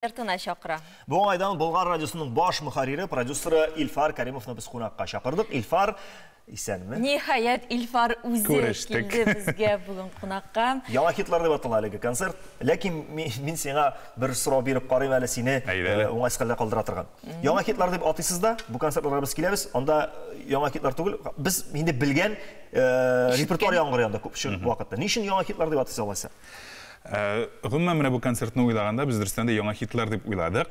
Концертына чакыра. Бу уңайдан Болгар радиосының баш мөхәррире, продюсеры Илфар Кәримовны без кунакка чакырдык. Илфар, исәнме? Ниһаять, Илфар үзе Күрештек. килде безгә бүген кунакка. Яңа хитлар дип атала әлеге концерт. Ләкин мин сиңа бер сорау биреп карыйм әле сине Әйдә әле. Уңайсыз хәлдә калдыра торган. Яңа хитлар дип атыйсыз да, бу концертларга без киләбез, анда яңа хитлар түгел, без инде белгән репертуар яңгырый анда күп вакытта. Ни өчен яңа хитлар дип атыйсыз алайса? Гомумән, менә бу концертны уйлаганда без дөрестән дә яңа хитлар дип уйладык.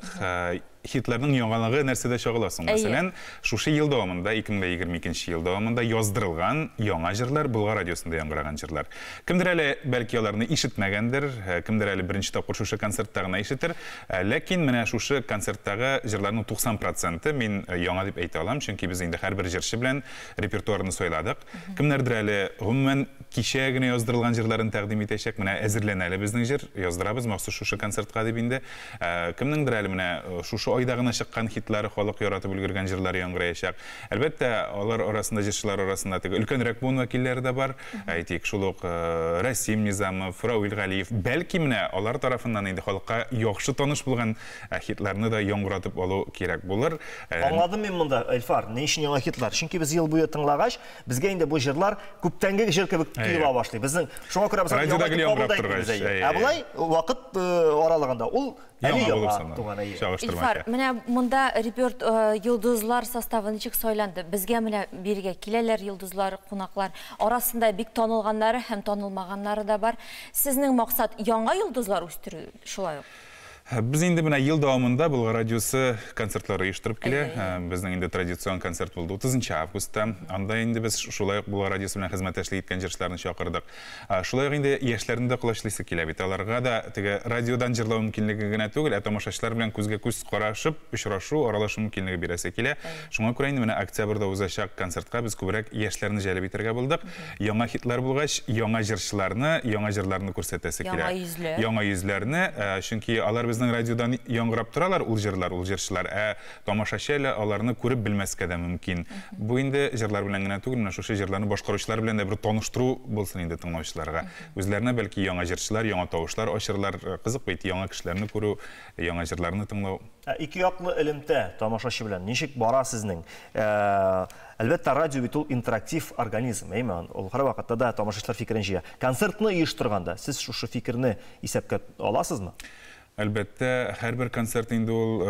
Хитларның яңалыгы нәрсәдә чагыла соң? Мәсәлән, шушы ел дәвамында, 2022 ел дәвамында яздырылган яңа җырлар, Болгар радиосында яңгыраган җырлар. Кемдер әле бәлки аларны ишетмәгәндер, кемдер әле беренче тапкыр шушы концертта гына ишетер. Ләкин менә шушы концерттагы җырларның 90 проценты мин яңа дип әйтә алам, чөнки без инде һәрбер җырчы белән репертуарны сайладык. Кемнәрдер әле, гомумән, кичә генә яздырылган җырларын тәкъдим итәчәк. Менә әзерләнә әле безнең җыр, яздырабыз махсус шушы концертка дип инде. Кемнеңдер әле менә шушы айда гына чыккан хитлары, халык яратып өлгергән җырлары яңгыраячак. Әлбәттә, алар арасында, җырчылар арасында теге өлкәнрәк буын вәкилләре дә бар. Әйтик, шул ук Расим Низамов, Равил Галиев. Бәлки менә алар тарафыннан инде халыкка яхшы таныш булган хитларны да яңгыратып алу кирәк булыр. Аңладым мин монда, Илфар, ни өчен яңа хитлар? Чөнки без ел буе тыңлагач, безгә инде бу җырлар күптәнге җыр кебек тоела башлый. Безнең шуңа күрә без аны Радиода яңа гел дип кабул яңгырап да итмибез, торгач, әйе. Ә болай вакыт аралыгында ул әле Яңа булып яңа санала. туган, әйе. Илфар, Чагыштырмача. менә монда реперт йолдызлар составы ничек сайланды? Безгә менә бирегә киләләр йолдызлар, кунаклар. Арасында бик танылганнары һәм танылмаганнары да бар. Сезнең максат яңа йолдызлар үстерү шулай ук? Без инде менә ел дәвамында Болгар радиосы концертлар оештырып килә. Безнең инде традицион концерт булды 30 августта. Анда инде без шулай ук Болгар радиосы белән хезмәттәшлек иткән җырчыларны чакырдык. Шулай ук инде яшьләрне дә колачлыйсы килә бит. Аларга да теге радиодан җырлау мөмкинлеге генә түгел, ә тамашачылар белән күзгә күз карашып очрашу, аралашу мөмкинлеге бирәсе килә. Шуңа күрә инде менә октябрьдә узачак концертка без күбрәк яшьләрне җәлеп итәргә булдык. Яңа хитлар булгач, яңа җырчыларны, яңа җырларны күрсәтәсе килә. Яңа йөзләр. Яңа йөзләрне, чөнки алар безнең радиодан яңгырап торалар ул җырлар, ул җырчылар, ә тамашачы әле аларны күреп белмәскә дә мөмкин. Бу инде җырлар белән генә түгел, менә шушы җырларны башкаручылар белән дә бер таныштыру булсын инде тыңлаучыларга. Үзләренә бәлки яңа җырчылар, яңа тавышлар ачырлар. Кызык бит, яңа кешеләрне күрү, яңа җырларны тыңлау. Ә ике яклы элемтә тамашачы белән ничек бара сезнең? Әлбәттә, радио бит ул интерактив организм, әйме? Ул һәрвакытта да тамашачылар фикерен җыя. Концертны оештырганда сез шушы фикерне исәпкә аласызмы? Әлбәттә, һәрбер концерт инде ул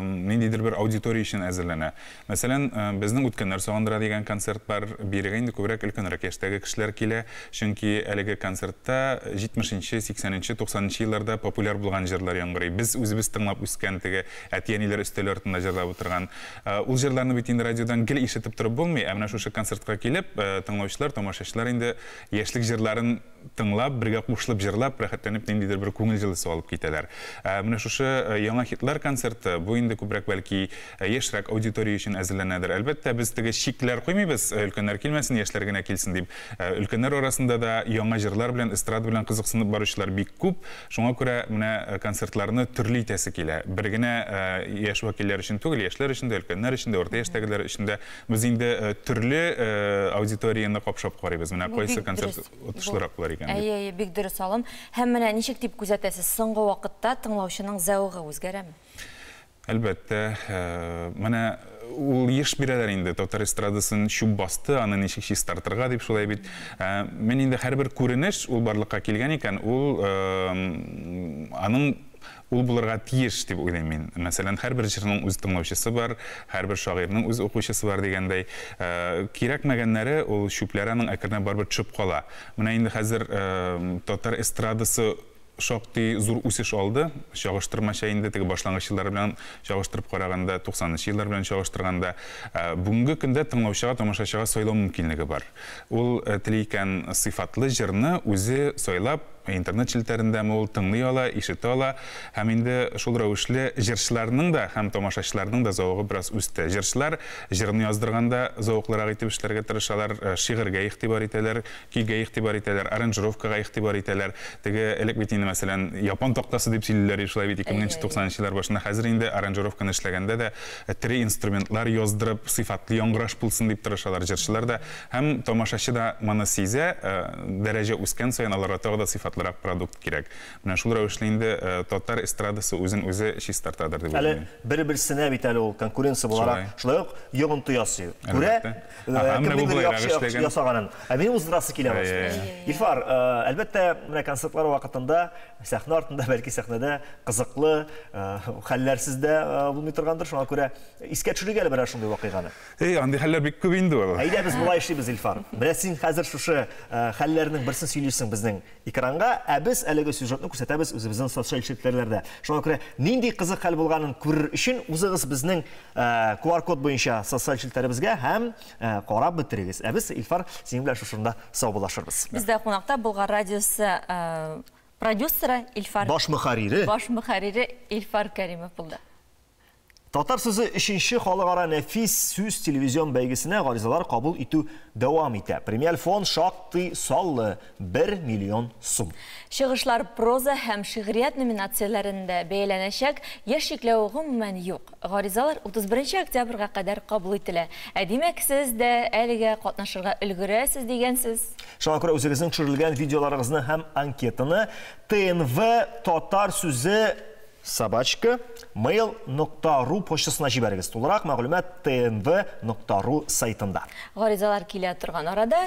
ниндидер бер аудитория өчен әзерләнә. Мәсәлән, безнең Үткәннәр сагындыра дигән концерт бар. Бирегә инде күбрәк өлкәнрәк яшьтәге кешеләр килә. Чөнки әлеге концертта 70-нче, 80-нче, 90-нчы елларда популяр булган җырлар яңгырый. Без үзебез тыңлап үскән теге әти-әниләр өстәл артында җырлап утырган. Ул җырларны бит инде радиодан гел ишетеп торып булмый. Ә менә шушы концертка килеп, тыңлаучылар, тамашачылар инде яшьлек җырларын тыңлап, бергә кушылып җырлап, рәхәтләнеп ниндидер бер күңел җылысы алып китәләр. Менә шушы яңа хитлар концерты, бу инде күбрәк бәлки яшьрәк аудитория өчен әзерләнәдер. Әлбәттә, без теге чикләр куймыйбыз, өлкәннәр килмәсен, яшьләр генә килсен дип. Өлкәннәр арасында да яңа җырлар белән, эстрада белән кызыксынып баручылар бик күп. Шуңа күрә менә концертларны төрле итәсе килә. Бер генә яшь вәкилләр өчен түгел, яшьләр өчен дә, өлкәннәр өчен дә, урта яшьтәгеләр өчен дә без инде төрле аудиторияне капшап карыйбыз. Менә Бу кайсы бик концерт дөрес. отышлырак булыр икән дип. Әйе, әйе, бик дөрес алым. Һәм менә ничек дип күзәтәсез, соңгы вакытта тыңлаучының зәвыгы үзгәрәме? Әлбәттә, менә ул еш бирәләр инде, татар эстрадасын чүп басты, аны ничек чистартырга дип шулай бит. Мин инде һәрбер күренеш ул барлыкка килгән икән, ул аның ул булырга тиеш дип уйлыйм мин. Мәсәлән, һәрбер җырның үз тыңлаучысы бар, һәрбер шагыйрьнең үз укучысы бар дигәндәй. Кирәкмәгәннәре ул чүпләр аның әкренләп барыбер төшеп кала. Менә инде хәзер татар эстрадасы шактый зур үсеш алды. Чагыштырмача инде теге башлангыч еллар белән чагыштырып караганда, 90-нчы еллар белән чагыштырганда, бүгенге көндә тыңлаучыга, тамашачыга сайлау мөмкинлеге бар. Ул тели икән сыйфатлы җырны үзе сайлап, интернет челтәрендәме ул тыңлый ала, ишетә ала. Һәм инде шул рәвешле җырчыларның да һәм тамашачыларның да зәвыгы бераз үсте. Җырчылар җырны яздырганда зәвыклырак итеп эшләргә тырышалар, шигырьгә игътибар итәләр, көйгә игътибар итәләр, аранжировкага игътибар итәләр. Теге элек бит инде, мәсәлән, япон тактасы дип сөйлиләр, шулай бит 2090 еллар башында. Хәзер инде аранжировканы эшләгәндә дә тере инструментлар яздырып, сыйфатлы яңгыраш булсын дип тырышалар җырчылар да. Һәм тамашачы да моны сизә, дәрәҗә үскән саен аларга тагы да сыйфатлы сыйфатлырак продукт кирәк. Менә шул рәвешле инде татар эстрадасы үзен үзе чистартадыр дип Әле уйлыйм. бер-берсенә бит әле ул конкуренция буларак шулай ук йогынты ясый. Күрә, кемнеңдер яхшы ясаганын. Ә минем уздырасы килә башлый. Илфар, әлбәттә, менә концертлар вакытында сәхнә артында, бәлки сәхнәдә кызыклы хәлләрсез дә булмый торгандыр. Шуңа күрә искә төшерик әле берәр шундый вакыйганы. Эй, андый хәлләр бик күп инде ул. Әйдә, без болай эшлибез, Илфар. Менә син хәзер шушы хәлләрнең берсен сөйлисең безнең экранга, ә без әлеге сюжетны күрсәтәбез үзебезнең социаль челтәрләрдә. Шуңа күрә нинди кызык хәл булганын күрер өчен узыгыз безнең QR-код буенча социаль челтәребезгә һәм карап бетерегез. Ә без, Илфар, синең белән шушында саубуллашырбыз. Бездә кунакта Болгар радиосы продюсеры Илфар. Баш мөхәррире. Баш мөхәррире Илфар Кәримов булды. Татар сүзе өченче халыкара нәфис сүз телевизион бәйгесенә гаризалар кабул итү дәвам итә. Премиаль фонд шактый саллы, 1 миллион сум. Чыгышлар проза һәм шигърият номинацияләрендә бәяләнәчәк, яшь чикләве гомумән юк. Гаризалар 31 октябрьгә кадәр кабул ителә. Ә димәк, сез дә әлегә катнашырга өлгерәсез дигән сүз. Шуңа күрә үзегезнең төшерелгән видеоларыгызны һәм анкетаны ТНВ Татар сүзе собачка mail нокта ру почтасына җибәрегез. Тулырак мәгълүмат тнв нокта ру сайтында. Гаризалар килә торган арада.